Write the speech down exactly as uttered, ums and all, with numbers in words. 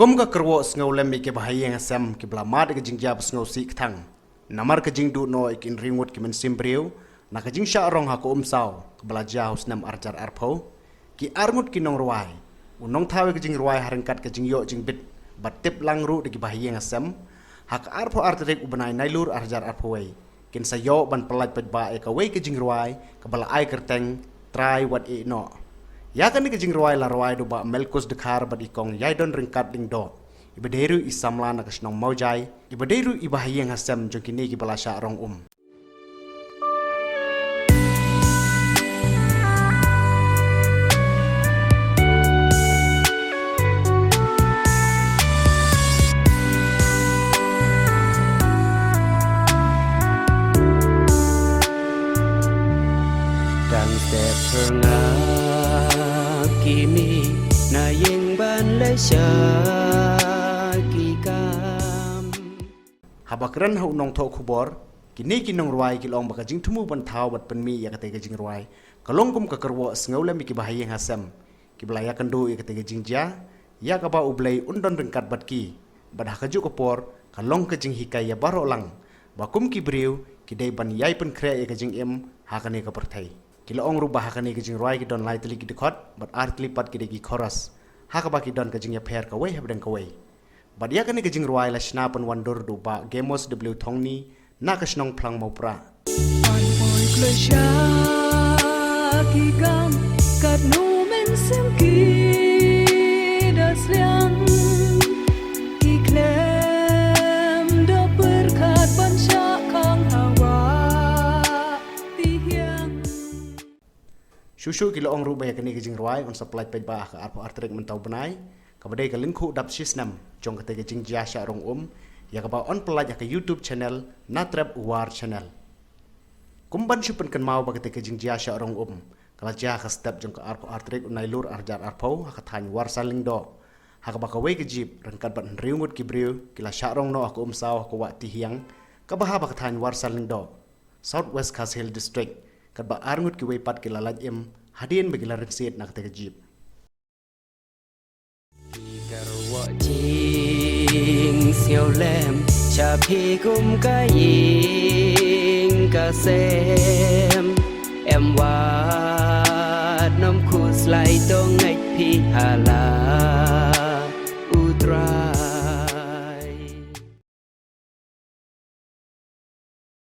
Kum ka kyrwoh sngewlem ïa ki bahaïing hasem ki ba la mad ïa ka jingjia ba sngewsih kthang namar ka jingduh noh ïa ki hynriew ngut ki mynsiem briew na ka jingshah rong ha ka Umsaw ka ba la jia ha u snem ar hajar arphew, ki ar ngut ki nongrwai, u nongthaw ïa ka jingrwai ha ryngkat ka jingïoh jingbit bad tip lang ruh da ki bahaïing hasem, ha ka arphew ar tarik u bnai Nailur ar hajar arphew wei, kin sa ïoh ban pyllait paidbah ïa kawei ka jingrwai ka ba la ai kyrteng Trai Wat Ïeh Noh. Ïa kane ka jingrwai la rwai da u Bah Melkus Dkhar bad i Kong Ïaidon Ryngkat Lyngdoh, i ba dei ruh i samla na ka shnong Mawjai, i ba dei ruh i bahaïing hasem jong kine ki ba la shah rong um. Dang step phyrnga ki mih na ïing ban leit sha ki kam. Haba kren ha u nongthoh khubor, kine ki nongrwai ki la ong ba ka jingthmu ban thaw bad pynmih ïa katei ka jingrwai ka long kum ka kyrwoh sngewlem ïa ki bahaïing hasem ki ba la ïakynduh ïa katei ka jingjia, ïa kaba U Blei un don ryngkat bad ki. Bad ha kajuh ka por ka long ka jinghikai ïa baroh lang ba kum ki briew ki dei ban ïai pynkhreh ïa ka jingim ha kane ka pyrthei. Ki la ong ruh ba ha kane ka jingrwai ki don lai tylli ki dkhot bad ar tylli pat ki dei ki chorus, ha kaba ki don ka jingïapher kawei hapdeng kawei. Bad ïa kane ka jingrwai la shna pynwandur da u Bah Gemos W Thongni na ka shnong Phlang Mawprah. Ban poi kloi sha ki kam, katno mynsiem ki da sliang, ki khlem da pyrkhat ban shah khang ha wah tihiang. Shuh shuh ki la ong ruh ba ïa kane ka jingrwai yn sa pyllait paidbah ha ka arphew ar tarik mynta u bnai, kaba dei ka lyngkhuh dap shisnem jong katei ka jingjia shah rong um, ïa kaba yn pyllait ha ka YouTube channel Natrep War Channel. Kum ban shu pynkynmaw ba katei ka jingjia shah rong um ka la jia ha ka step jong ka arphew ar tarik u Nailur ar hajar arphew ha ka thaiñ Warsan Lyngdoh, ha kaba kawei ka jeep ryngkat bad hynriew ngut ki briew ki la shah rong noh ha ka Umsaw ha ka wah tihiang kaba hap ha ka thaiñ Warsan Lyngdoh, South West Khasi Hills District, katba ar ngut kiwei pat ki la lait im hadien ba ki la rynsied na katei ka jeep. Ki kyrwoh jingsngewlem sha phi kum ka ïing ka sem, em wat nym khuslai, to ngeit phi ha la